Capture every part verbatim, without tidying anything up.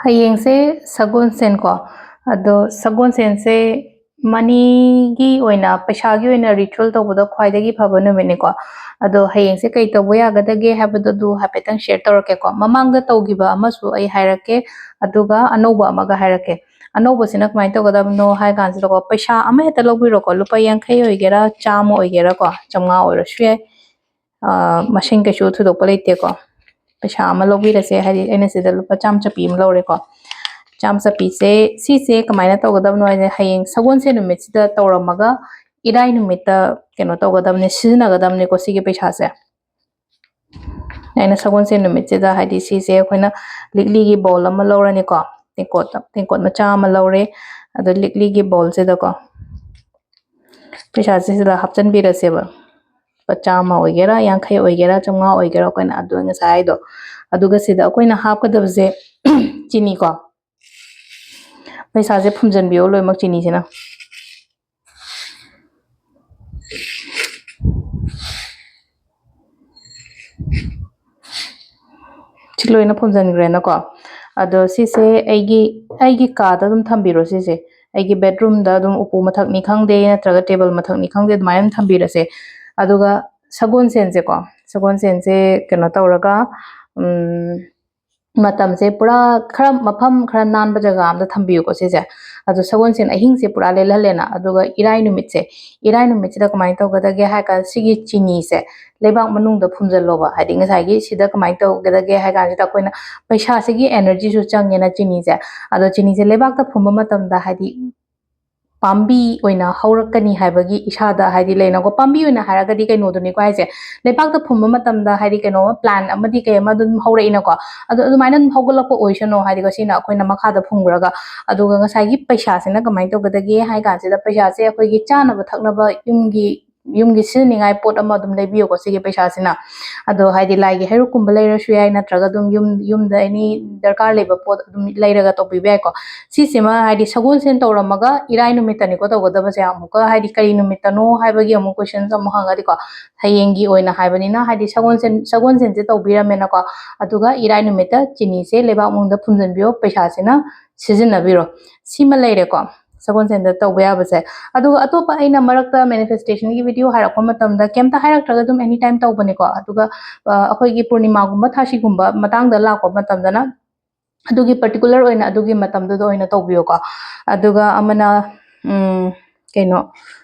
ꯍꯌꯦꯡꯁꯦ ꯁꯒꯣꯜꯁꯦꯟꯀꯣ꯫ ꯑꯗꯣ ꯁꯒꯣꯜꯁꯦꯟꯁꯦ ꯃꯅꯤꯒꯤ ꯑꯣꯏꯅ, ꯄꯩꯁꯥꯒꯤ ꯑꯣꯏꯅ ꯔꯤꯆꯨꯋꯦꯜ ꯇꯧꯕꯗ ꯈ꯭ꯋꯥꯏꯗꯒꯤ ꯐꯕ ꯅꯨꯃꯤꯠꯅꯤꯀꯣ꯫ ꯑꯗꯣ ꯍꯌꯦꯡꯁꯦ ꯀꯩ ꯇꯧꯕ ꯌꯥꯒꯗꯒꯦ ꯍꯥꯏꯕꯗꯣ ꯑꯗꯨ ꯍꯥꯏꯐꯦꯠꯇꯪ ꯁꯤꯌꯔ ꯇꯧꯔꯛꯀꯦꯀꯣ꯫ ꯃꯃꯥꯡꯗ ꯇꯧꯈꯤꯕ ꯑꯃꯁꯨ ꯑꯩ ꯍꯥꯏꯔꯛꯀꯦ, ꯑꯗꯨꯒ ꯑꯅꯧꯕ ꯑꯃꯒ ꯍꯥꯏꯔꯛꯀꯦ꯫ ꯑꯅꯧꯕꯁꯤꯅ ꯀꯃꯥꯏꯅ ꯇꯧꯒꯗꯕꯅꯣ ꯍꯥꯏ ꯀꯥꯟꯁꯤꯗꯀꯣ, ꯄꯩꯁꯥ ꯑꯃ ꯍꯦꯛꯇ ꯂꯧꯕꯤꯔꯣꯀꯣ, ꯂꯨꯄꯥ ꯌꯥꯡꯈꯩ ꯑꯣꯏꯒꯦꯔꯥ, ꯆꯥꯝꯃ ꯑꯣꯏꯒꯦꯔꯥꯀꯣ, ꯆꯥꯝꯃꯉꯥ ꯑꯣꯏꯔꯁꯨ ꯌꯥꯏ꯫ ꯑ, ꯃꯁꯤꯡ ꯀꯩꯁꯨ ꯊꯣꯏꯗꯣꯛꯄ ꯂꯩꯇꯦꯀꯣ꯫ ꯄꯩꯁꯥ ꯑꯃ ꯂꯧꯕꯤꯔꯁꯦ, ꯍꯥꯏꯗꯤ ꯑꯩꯅ ꯁꯤꯗ ꯂꯨꯄꯥ ꯆꯥꯝꯃ ꯆꯞꯄꯤ ꯑꯃ ꯂꯧꯔꯦꯀꯣ꯫ ꯆꯥꯝꯃ ꯆꯞꯄꯤꯁꯦ, ꯁꯤꯁꯦ ꯀꯃꯥꯏꯅ ꯇꯧꯒꯗꯕꯅꯣ ꯍꯥꯏꯗꯤ, ꯍꯌꯦꯡ ꯁꯒꯣꯜꯁꯦꯟ ꯅꯨꯃꯤꯠꯁꯤꯗ ꯇꯧꯔꯝꯃꯒ ꯏꯔꯥꯏ ꯅꯨꯃꯤꯠꯇ ꯀꯩꯅꯣ ꯇꯧꯒꯗꯕꯅꯦ, ꯁꯤꯖꯤꯟꯅꯒꯗꯕꯅꯦꯀꯣ ꯁꯤꯒꯤ ꯄꯩꯁꯥꯁꯦ꯫ ꯑꯩꯅ ꯁꯒꯣꯜꯁꯦꯟ ꯅꯨꯃꯤꯠꯁꯤꯗ, ꯍꯥꯏꯗꯤ ꯁꯤꯁꯦ ꯑꯩꯈꯣꯏꯅ ꯂꯤꯛꯂꯤꯒꯤ ꯕꯣꯜ ꯑꯃ ꯂꯧꯔꯅꯤꯀꯣ, ꯇꯦꯡꯀꯣꯠ, ꯇꯦꯡꯀꯣꯠ ꯃꯆꯥ ꯑꯃ ꯂꯧꯔꯦ꯫ ꯑꯗꯣ ꯂꯤꯛꯂꯤꯒꯤ ꯕꯣꯜꯁꯤꯗꯀꯣ ꯄꯩꯁꯥꯁꯦ ꯁꯤꯗ ꯍꯥꯞꯆꯤꯟꯕꯤꯔꯁꯦꯕ꯫ ꯂꯨꯄꯥ ꯆꯥꯝꯃ ꯑꯣꯏꯒꯦꯔꯥ, ꯌꯥꯡꯈꯩ ꯑꯣꯏꯒꯦꯔꯥ, ꯆꯥꯝꯃꯉꯥ ꯑꯣꯏꯒꯦꯔꯥ, ꯑꯩꯈꯣꯏꯅ ꯑꯗꯨ ꯉꯁꯥꯏ ꯍꯥꯏꯗꯣ꯫ ꯑꯗꯨꯒ ꯁꯤꯗ ꯑꯩꯈꯣꯏꯅ ꯍꯥꯞꯀꯗꯕꯁꯦ ꯆꯤꯅꯤꯀꯣ꯫ ꯄꯩꯁꯥꯁꯦ ꯐꯨꯝꯖꯤꯟꯕꯤꯌꯣ ꯂꯣꯏꯅꯃꯛ ꯆꯤꯅꯤꯁꯤꯅ꯫ ꯁꯤ ꯂꯣꯏꯅ ꯐꯨꯝꯖꯤꯟꯈ꯭ꯔꯦꯅꯀꯣ꯫ ꯑꯗꯣ ꯁꯤꯁꯦ ꯑꯩꯒꯤ, ꯑꯩꯒꯤ ꯀꯥꯗ ꯑꯗꯨꯝ ꯊꯝꯕꯤꯔꯣ ꯁꯤꯁꯦ꯫ ꯑꯩꯒꯤ ꯕꯦꯗꯔꯨꯝꯗ ꯑꯗꯨꯝ ꯎꯄꯨ ꯃꯊꯛꯅꯤ ꯈꯪꯗꯦ, ꯅꯠꯇ꯭ꯔꯒ ꯇꯦꯕꯜ ꯃꯊꯛꯅꯤ ꯈꯪꯗꯦ, ꯑꯗꯨꯃꯥꯏꯅ ꯑꯗꯨꯝ ꯊꯝꯕꯤꯔꯁꯦ꯫ ꯑꯗꯨꯒ ꯁꯒꯣꯜꯁꯦꯟꯁꯦꯀꯣ, ꯁꯒꯣꯜꯁꯦꯟꯁꯦ ꯀꯩꯅꯣ ꯇꯧꯔꯒ, ꯎꯝ, ꯃꯇꯝꯁꯦ ꯄꯨꯔꯥ ꯈꯔ ꯃꯐꯝ ꯈꯔ ꯅꯥꯟꯕ ꯖꯒꯥ ꯑꯝꯗ ꯊꯝꯕꯤꯌꯨꯀꯣ ꯁꯤꯁꯦ꯫ ꯑꯗꯣ ꯁꯒꯣꯜꯁꯦꯟ ꯑꯍꯤꯡꯁꯦ ꯄꯨꯔꯥ ꯂꯦꯜꯍꯜꯂꯦꯅ, ꯑꯗꯨꯒ ꯏꯔꯥꯏ ꯅꯨꯃꯤꯠꯁꯦ, ꯏꯔꯥꯏ ꯅꯨꯃꯤꯠꯁꯤꯗ ꯀꯃꯥꯏꯅ ꯇꯧꯒꯗꯒꯦ ꯍꯥꯏ ꯀꯥꯟꯗ, ꯁꯤꯒꯤ ꯆꯤꯅꯤꯁꯦ ꯂꯩꯕꯥꯛ ꯃꯅꯨꯡꯗ ꯐꯨꯝꯖꯤꯜꯂꯣꯕ꯫ ꯍꯥꯏꯗꯤ ꯉꯁꯥꯏꯒꯤ ꯁꯤꯗ ꯀꯃꯥꯏꯅ ꯇꯧꯒꯗꯒꯦ ꯍꯥꯏ ꯀꯥꯟꯁꯤꯗ, ꯑꯩꯈꯣꯏꯅ ꯄꯩꯁꯥꯁꯤꯒꯤ ꯑꯦꯅꯔꯖꯤꯁꯨ ꯆꯪꯉꯦꯅ ꯆꯤꯅꯤꯁꯦ꯫ ꯑꯗꯣ ꯆꯤꯅꯤꯁꯦ ꯂꯩꯕꯥꯛꯇ ꯐꯨꯝꯕ ꯃꯇꯝꯗ, ꯍꯥꯏꯗꯤ ꯄꯥꯝꯕꯤ ꯑꯣꯏꯅ ꯍꯧꯔꯛꯀꯅꯤ ꯍꯥꯏꯕꯒꯤ ꯏꯁꯥꯗ, ꯍꯥꯏꯗꯤ ꯂꯩꯅꯀꯣ, ꯄꯥꯝꯕꯤ ꯑꯣꯏꯅ ꯍꯥꯏꯔꯒꯗꯤ ꯀꯩꯅꯣꯗꯨꯅꯤꯀꯣ ꯍꯥꯏꯁꯦ, ꯂꯩꯕꯥꯛꯇ ꯐꯨꯝꯕ ꯃꯇꯝꯗ ꯍꯥꯏꯗꯤ ꯀꯩꯅꯣ, ꯄ꯭ꯂꯥꯟ ꯑꯃꯗꯤ ꯀꯩ ꯑꯃ ꯑꯗꯨꯝ ꯍꯧꯔꯛꯏꯅꯀꯣ꯫ ꯑꯗꯣ ꯑꯗꯨꯃꯥꯏꯅ ꯑꯗꯨꯝ ꯍꯧꯒꯠꯂꯛꯄ ꯑꯣꯏꯁꯅꯨ, ꯍꯥꯏꯗꯤꯀꯣ, ꯁꯤꯅ ꯑꯩꯈꯣꯏꯅ ꯃꯈꯥꯗ ꯐꯨꯝꯈ꯭ꯔꯒ꯫ ꯑꯗꯨꯒ ꯉꯁꯥꯏꯒꯤ ꯄꯩꯁꯥꯁꯤꯅ ꯀꯃꯥꯏꯅ ꯇꯧꯒꯗꯒꯦ ꯍꯥꯏ ꯀꯥꯟꯁꯤꯗ, ꯄꯩꯁꯥꯁꯦ ꯑꯩꯈꯣꯏꯒꯤ ꯆꯥꯅꯕ ꯊꯛꯅꯕ ꯌꯨꯝꯒꯤ ꯌꯨꯝꯒꯤ ꯁꯤꯖꯤꯟꯅꯅꯤꯡꯉꯥꯏ ꯄꯣꯠ ꯑꯃ ꯑꯗꯨꯝ ꯂꯩꯕꯤꯌꯨꯀꯣ ꯁꯤꯒꯤ ꯄꯩꯁꯥꯁꯤꯅ꯫ ꯑꯗꯣ ꯍꯥꯏꯗꯤ ꯂꯥꯏꯒꯤ ꯍꯩꯔꯨꯛꯀꯨꯝꯕ ꯂꯩꯔꯁꯨ ꯌꯥꯏ, ꯅꯠꯇ꯭ꯔꯒ ꯑꯗꯨꯝ ꯌꯨꯝ ꯌꯨꯝꯗ ꯑꯦꯅꯤ ꯗꯔꯀꯥꯔ ꯂꯩꯕ ꯄꯣꯠ ꯑꯗꯨꯝ ꯂꯩꯔꯒ ꯇꯧꯕꯤꯕ ꯌꯥꯏꯀꯣ꯫ ꯁꯤꯁꯤꯃ ꯍꯥꯏꯗꯤ ꯁꯒꯣꯜꯁꯦꯟ ꯇꯧꯔꯝꯃꯒ ꯏꯔꯥꯏ ꯅꯨꯃꯤꯠꯇꯅꯤꯀꯣ ꯇꯧꯒꯗꯕꯁꯦ꯫ ꯑꯃꯨꯛꯀ ꯍꯥꯏꯗꯤ ꯀꯔꯤ ꯅꯨꯃꯤꯠꯇꯅꯣ ꯍꯥꯏꯕꯒꯤ ꯑꯃꯨꯛ ꯀꯣꯏꯁꯟꯁ ꯑꯃꯨꯛ ꯍꯪꯉꯗꯤꯀꯣ, ꯍꯌꯦꯡꯒꯤ ꯑꯣꯏꯅ ꯍꯥꯏꯕꯅꯤꯅ ꯍꯥꯏꯗꯤ ꯁꯒꯣꯜꯁꯦꯟ ꯁꯒꯣꯜꯁꯦꯟꯁꯦ ꯇꯧꯕꯤꯔꯝꯃꯦꯅꯀꯣ꯫ ꯑꯗꯨꯒ ꯏꯔꯥꯏ ꯅꯨꯃꯤꯠꯇ ꯆꯤꯅꯤꯁꯦ ꯂꯩꯕꯥꯛ ꯃꯅꯨꯡꯗ ꯐꯨꯝꯖꯤꯟꯕꯤꯌꯣ, ꯄꯩꯁꯥꯁꯤꯅ ꯁꯤꯖꯤꯟꯅꯕꯤꯔꯣ꯫ ꯁꯤꯃ ꯂꯩꯔꯦꯀꯣ ꯁꯒꯣꯜꯁꯦꯟꯗ ꯇꯧꯕ ꯌꯥꯕꯁꯦ꯫ ꯑꯗꯨꯒ ꯑꯇꯣꯞꯄ ꯑꯩꯅ ꯃꯔꯛꯇ ꯃꯦꯅꯤꯐꯦꯁꯇꯦꯁꯟꯒꯤ ꯚꯤꯗꯤꯑꯣ ꯍꯥꯏꯔꯛꯄ ꯃꯇꯝꯗ ꯀꯩꯝꯇ ꯍꯥꯏꯔꯛꯇ꯭ꯔꯒ ꯑꯗꯨꯝ ꯑꯦꯅꯤ ꯇꯥꯏꯝ ꯇꯧꯕꯅꯤꯀꯣ꯫ ꯑꯗꯨꯒ ꯑ, ꯑꯩꯈꯣꯏꯒꯤ ꯄꯨꯔꯅꯤꯃꯥꯒꯨꯝꯕ ꯊꯥꯁꯤꯒꯨꯝꯕ ꯃꯇꯥꯡꯗ ꯂꯥꯛꯄ ꯃꯇꯝꯗꯅ ꯑꯗꯨꯒꯤ ꯄꯔꯇꯤꯀꯨꯂꯔ ꯑꯣꯏꯅ ꯑꯗꯨꯒꯤ ꯃꯇꯝꯗꯨꯗ ꯑꯣꯏꯅ ꯇꯧꯕꯤꯌꯨꯀꯣ꯫ ꯑꯗꯨꯒ ꯑꯃꯅ ꯎꯝ, ꯀꯩꯅꯣ,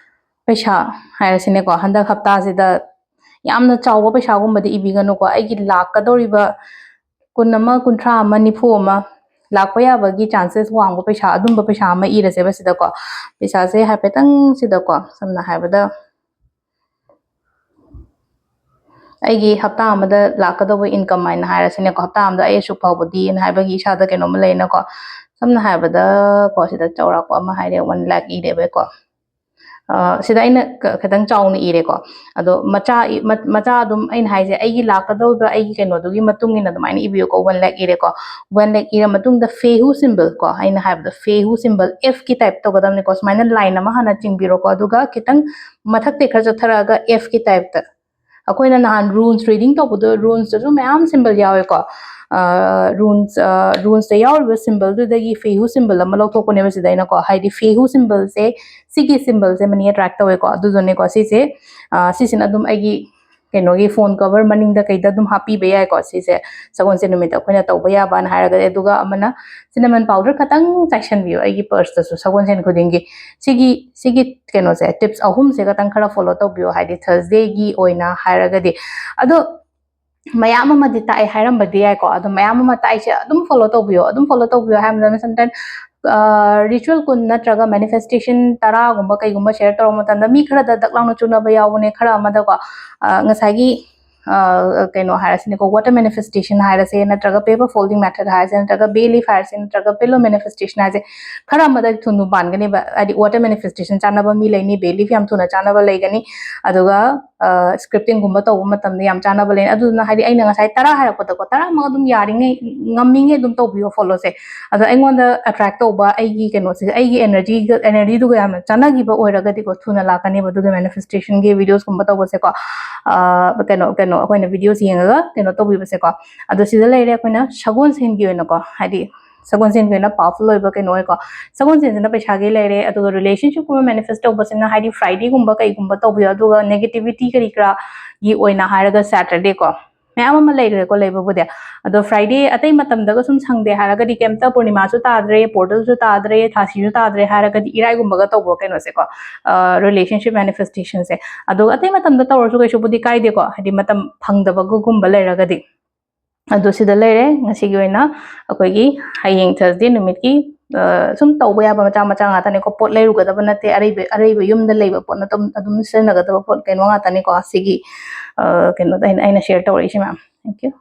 ꯄꯩꯁꯥ ꯍꯥꯏꯔꯁꯤꯅꯦꯀꯣ, ꯍꯟꯗꯛ ꯍꯞꯇꯥꯁꯤꯗ ꯌꯥꯝꯅ ꯆꯥꯎꯕ ꯄꯩꯁꯥꯒꯨꯝꯕꯗꯤ ꯏꯕꯤꯒꯅꯨꯀꯣ꯫ ꯑꯩꯒꯤ ꯂꯥꯛꯀꯗꯧꯔꯤꯕ ꯀꯨꯟ ꯑꯃ, ꯀꯨꯟꯊ꯭ꯔꯥ ꯑꯃ, ꯅꯤꯐꯨ ꯑꯃ ꯂꯥꯛꯄ ꯌꯥꯕꯒꯤ ꯆꯥꯟꯁꯦꯁ ꯋꯥꯡꯕ ꯄꯩꯁꯥ, ꯑꯗꯨꯝꯕ ꯄꯩꯁꯥ ꯑꯃ ꯏꯔꯁꯦꯕ ꯁꯤꯗꯀꯣ꯫ ꯄꯩꯁꯥꯁꯦ ꯍꯥꯏꯐꯦꯠꯇꯪ ꯁꯤꯗꯀꯣ, ꯁꯝꯅ ꯍꯥꯏꯔꯕꯗ ꯑꯩꯒꯤ ꯍꯞꯇꯥ ꯑꯃꯗ ꯂꯥꯛꯀꯗꯧꯕ ꯏꯟꯀꯝ ꯍꯥꯏꯅ ꯍꯥꯏꯔꯁꯤꯅꯦꯀꯣ, ꯍꯞꯇꯥ ꯑꯃꯗ ꯑꯩ ꯑꯁꯨꯛ ꯐꯥꯎꯕꯗꯤꯅ ꯍꯥꯏꯕꯒꯤ ꯏꯁꯥꯗ ꯀꯩꯅꯣꯝꯃ ꯂꯩꯅꯀꯣ꯫ ꯁꯝꯅ ꯍꯥꯏꯔꯕꯗ ꯀꯣ, ꯁꯤꯗ ꯆꯥꯎꯔꯥꯛꯄ ꯑꯃ ꯍꯥꯏꯔꯦ, ꯋꯥꯟ ꯂꯥꯛ ꯏꯔꯦꯕꯀꯣ꯫ ꯑ, ꯁꯤꯗ ꯑꯩꯅ ꯈ-, ꯈꯤꯇꯪ ꯆꯥꯎꯅ ꯏꯔꯦꯀꯣ꯫ ꯑꯗꯣ ꯃꯆꯥ ꯏ-, ꯃ-, ꯃꯆꯥ ꯑꯗꯨꯝ ꯑꯩꯅ ꯍꯥꯏꯁꯦ ꯑꯩꯒꯤ ꯂꯥꯛꯀꯗꯧꯔꯤꯕ ꯑꯩꯒꯤ ꯀꯩꯅꯣꯗꯨꯒꯤ ꯃꯇꯨꯡ ꯏꯟꯅ ꯑꯗꯨꯃꯥꯏꯅ ꯏꯕꯤꯌꯨꯀꯣ, ꯋꯥꯟ ꯂꯥꯛ ꯏꯔꯦꯀꯣ꯫ ꯋꯥꯟ ꯂꯥꯛ ꯏꯔ ꯃꯇꯨꯡꯗ ꯐꯦꯍꯨ ꯁꯤꯝꯕꯜ ꯀꯣ, ꯑꯩꯅ ꯍꯥꯏꯕꯗ ꯐꯦꯍꯨ ꯁꯤꯝꯕꯜ ꯑꯦꯐꯀꯤ ꯇꯥꯏꯞ ꯇꯧꯒꯗꯕꯅꯤꯀꯣ꯫ ꯁꯨꯃꯥꯏꯅ ꯂꯥꯏꯟ ꯑꯃ ꯍꯥꯟꯅ ꯆꯤꯡꯕꯤꯔꯣꯀꯣ, ꯑꯗꯨꯒ ꯈꯤꯇꯪ ꯃꯊꯛꯇꯩ ꯈꯔ ꯆꯠꯊꯔꯛꯑꯒ ꯑꯦꯐꯀꯤ ꯇꯥꯏꯞꯇ꯫ ꯑꯩꯈꯣꯏꯅ ꯅꯍꯥꯟ ꯔꯨꯟꯁ ꯔꯤꯗꯤꯡ ꯇꯧꯕꯗꯣ ꯔꯨꯟꯁꯇꯁꯨ ꯃꯌꯥꯝ ꯁꯤꯝꯕꯜ ꯌꯥꯎꯋꯦꯀꯣ꯫ ꯔꯨꯟꯁ ꯔꯨꯟꯁꯇ ꯌꯥꯎꯔꯤꯕ ꯁꯤꯝꯕꯜꯗꯨꯗꯒꯤ ꯐꯦꯍꯨ ꯁꯤꯝꯕꯜ ꯑꯃ ꯂꯧꯊꯣꯛꯄꯅꯦꯕ ꯁꯤꯗ ꯑꯩꯅꯀꯣ꯫ ꯍꯥꯏꯗꯤ ꯐꯦꯍꯨ ꯁꯤꯝꯕꯜꯁꯦ, ꯁꯤꯒꯤ ꯁꯤꯝꯕꯜꯁꯦ ꯃꯅꯤ ꯑꯦꯇ꯭ꯔꯦꯛ ꯇꯧꯋꯦꯀꯣ꯫ ꯑꯗꯨꯗꯨꯅꯦꯀꯣ ꯁꯤꯁꯦ, ꯑ, ꯁꯤꯁꯤꯅ ꯑꯗꯨꯝ ꯑꯩꯒꯤ ꯀꯩꯅꯣꯒꯤ ꯐꯣꯟ ꯀꯚꯔ ꯃꯅꯤꯡꯗ ꯀꯩꯗ ꯑꯗꯨꯝ ꯍꯥꯞꯄꯤꯕ ꯌꯥꯏꯀꯣ꯫ ꯁꯤꯁꯦ ꯁꯒꯣꯜꯁꯦꯟ ꯅꯨꯃꯤꯠꯇ ꯑꯩꯈꯣꯏꯅ ꯇꯧꯕ ꯌꯥꯕꯅ ꯍꯥꯏꯔꯒꯗꯤ꯫ ꯑꯗꯨꯒ ꯑꯃꯅ ꯁꯤꯅꯃꯟ ꯄꯥꯎꯗꯔ ꯈꯇꯪ ꯆꯥꯏꯁꯟꯕꯤꯌꯨ ꯑꯩꯒꯤ ꯄꯔꯁꯇꯁꯨ ꯁꯒꯣꯜꯁꯦꯟ ꯈꯨꯗꯤꯡꯒꯤ꯫ ꯁꯤꯒꯤ, ꯁꯤꯒꯤ ꯀꯩꯅꯣꯁꯦ, ꯇꯤꯞꯁ ꯑꯍꯨꯝꯁꯦ ꯈꯇꯪ ꯈꯔ ꯐꯣꯂꯣ ꯇꯧꯕꯤꯌꯨ, ꯍꯥꯏꯗꯤ ꯊꯔꯁꯗꯦꯒꯤ ꯑꯣꯏꯅ ꯍꯥꯏꯔꯒꯗꯤ꯫ ꯑꯗꯣ ꯃꯌꯥꯝ ꯑꯃꯗꯤ ꯇꯥꯛꯑꯦ ꯍꯥꯏꯔꯝꯕꯗꯤ ꯌꯥꯏꯀꯣ, ꯑꯗꯣ ꯃꯌꯥꯝ ꯑꯃ ꯇꯥꯛꯏꯁꯦ ꯑꯗꯨꯝ ꯐꯣꯂꯣ ꯇꯧꯕꯤꯌꯣ꯫ ꯑꯗꯨꯝ ꯐꯣꯂꯣ ꯇꯧꯕꯤꯌꯣ ꯍꯥꯏꯕꯗ ꯁꯝꯇꯥꯏꯝ ꯔꯤꯆꯨꯋꯦꯜ ꯀꯨꯟ ꯅꯠꯇ꯭ꯔꯒ ꯃꯦꯅꯤꯐꯦꯁꯇꯦꯁꯟ ꯇꯔꯥꯒꯨꯝꯕ ꯀꯩꯒꯨꯝꯕ ꯁꯦꯌꯔ ꯇꯧꯔꯛꯄ ꯃꯇꯝꯗ ꯃꯤ ꯈꯔꯗ ꯗꯛ ꯂꯥꯎꯅ ꯆꯨꯅꯕ ꯌꯥꯎꯕꯅꯦ, ꯈꯔ ꯑꯃꯗꯀꯣ, ꯑ, ꯉꯁꯥꯏꯒꯤ ꯀꯩꯅꯣ ꯍꯥꯏꯔꯁꯤꯅꯦꯀꯣ, water manifestation ꯍꯥꯏꯔꯁꯦ, ꯅꯠꯇ꯭ꯔꯒ paper folding method ꯍꯥꯏꯔꯁꯦ, ꯅꯠꯇ꯭ꯔꯒ bay leaf ꯍꯥꯏꯔꯁꯦ, ꯅꯠꯇ꯭ꯔꯒ pillow manifestation ꯍꯥꯏꯁꯦ, ꯈꯔ ꯑꯃꯗ ꯊꯨꯅ ꯄꯥꯟꯒꯅꯦꯕ꯫ ꯍꯥꯏꯗꯤ water manifestation ꯆꯥꯟꯅꯕ ꯃꯤ ꯂꯩꯅꯤ, bay leaf ꯌꯥꯝ ꯊꯨꯅ ꯆꯥꯟꯅꯕ ꯂꯩꯒꯅꯤ꯫ ꯑꯗꯨꯒ scriptingꯒꯨꯝꯕ ꯇꯧꯕ ꯃꯇꯝꯗ ꯌꯥꯝ ꯆꯥꯟꯅꯕ ꯂꯩꯅꯤ꯫ ꯑꯗꯨꯗꯨꯅ ꯍꯥꯏꯗꯤ ꯑꯩꯅ ꯉꯁꯥꯏ ꯇꯔꯥ ꯍꯥꯏꯔꯛꯄꯗꯀꯣ, ꯇꯔꯥꯃꯛ ꯑꯗꯨꯝ ꯌꯥꯔꯤꯉꯩ, ꯉꯝꯃꯤꯉꯩ ꯑꯗꯨꯝ ꯇꯧꯕꯤꯌꯣ ꯐꯣꯂꯣꯁꯦ꯫ ꯑꯗꯣ ꯑꯩꯉꯣꯟꯗ attract ꯇꯧꯕ ꯑꯩꯒꯤ ꯀꯩꯅꯣꯁꯤꯒ, ꯑꯩꯒꯤ energyꯒ, energyꯗꯨꯒ ꯌꯥꯝꯅ ꯆꯥꯟꯅꯈꯤꯕ ꯑꯣꯏꯔꯒꯗꯤꯀꯣ, ꯊꯨꯅ ꯂꯥꯛꯀꯅꯦꯕ ꯑꯗꯨꯒꯤ manifestationꯒꯤ videosꯀꯨꯝꯕ ꯇꯧꯕꯁꯦꯀꯣ꯫ ꯀꯩꯅꯣ ꯀꯩꯅꯣ ꯑꯩꯈꯣꯏꯅ videos ꯌꯦꯡꯉꯒ ꯀꯩꯅꯣ ꯇꯧꯕꯤꯕꯁꯦꯀꯣ꯫ ꯑꯗꯣ ꯁꯤꯗ ꯂꯩꯔꯦ ꯑꯩꯈꯣꯏꯅ ꯁꯒꯣꯜꯁꯦꯟꯒꯤ ꯑꯣꯏꯅꯀꯣ, ꯍꯥꯏꯗꯤ ꯁꯒꯣꯜꯁꯦꯟꯒꯤ ꯑꯣꯏꯅ powerful ꯑꯣꯏꯕ ꯀꯩꯅꯣ ꯑꯣꯏꯀꯣ꯫ ꯁꯒꯣꯜꯁꯦꯟꯁꯤꯅ ꯄꯩꯁꯥꯒꯤ ꯂꯩꯔꯦ, ꯑꯗꯨꯒ relationshipꯀꯨꯝꯕ manifest ꯇꯧꯕꯁꯤꯅ ꯍꯥꯏꯗꯤ Fridayꯒꯨꯝꯕ ꯀꯩꯒꯨꯝꯕ ꯇꯧꯕꯤꯌꯣ꯫ ꯑꯗꯨꯒ negativity ꯀꯔꯤ ꯀꯔꯥꯒꯤ ꯑꯣꯏꯅ ꯍꯥꯏꯔꯒ Saturdayꯀꯣ, ꯃꯌꯥꯝ ꯑꯃ ꯂꯩꯈ꯭ꯔꯦꯀꯣ ꯂꯩꯕꯕꯨꯗꯤ꯫ ꯑꯗꯣ Friday ꯑꯇꯩ ꯃꯇꯝꯗꯒ ꯁꯨꯝ ꯁꯪꯗꯦ ꯍꯥꯏꯔꯒꯗꯤ, ꯀꯩꯝꯇ ꯄꯨꯔꯅꯤꯃꯥꯁꯨ ꯇꯥꯗ꯭ꯔꯦ, ꯄꯣꯔꯇꯜꯁꯨ ꯇꯥꯗ꯭ꯔꯦ, ꯊꯥꯁꯤꯁꯨ ꯇꯥꯗ꯭ꯔꯦ ꯍꯥꯏꯔꯒꯗꯤ ꯏꯔꯥꯏꯒꯨꯝꯕꯒ ꯇꯧꯕ ꯀꯩꯅꯣꯁꯦꯀꯣ, relationship manifestationꯁꯦ꯫ ꯑꯗꯣ ꯑꯇꯩ ꯃꯇꯝꯗ ꯇꯧꯔꯁꯨ ꯀꯩꯁꯨꯕꯨꯗꯤ ꯀꯥꯏꯗꯦꯀꯣ, ꯍꯥꯏꯗꯤ ꯃꯇꯝ ꯐꯪꯗꯕꯒꯨꯝꯕ ꯂꯩꯔꯒꯗꯤ꯫ ꯑꯗꯨ ꯁꯤꯗ ꯂꯩꯔꯦ ꯉꯁꯤꯒꯤ ꯑꯣꯏꯅ꯫ ꯑꯩꯈꯣꯏꯒꯤ ꯍꯌꯦꯡ Thursday ꯅꯨꯃꯤꯠꯀꯤ ꯁꯨꯝ ꯇꯧꯕ ꯌꯥꯕ ꯃꯆꯥ ꯃꯆꯥ ꯉꯥꯛꯇꯅꯤꯀꯣ꯫ ꯄꯣꯠ ꯂꯩꯔꯨꯒꯗꯕ ꯅꯠꯇꯦ, ꯑꯔꯩꯕ ꯑꯔꯩꯕ ꯌꯨꯝꯗ ꯂꯩꯕ ꯄꯣꯠꯅ ꯑꯗꯨꯝ ꯑꯗꯨꯝ ꯁꯤꯖꯤꯟꯅꯒꯗꯕ ꯄꯣꯠ ꯀꯩꯅꯣ ꯉꯥꯛꯇꯅꯤꯀꯣ꯫ ꯁꯤꯒꯤ ꯀꯩꯅꯣꯗ ꯑꯩꯅ ꯑꯩꯅ share ꯇꯧꯔꯛꯏꯁꯦ ꯃꯌꯥꯝ꯫ Thank you꯫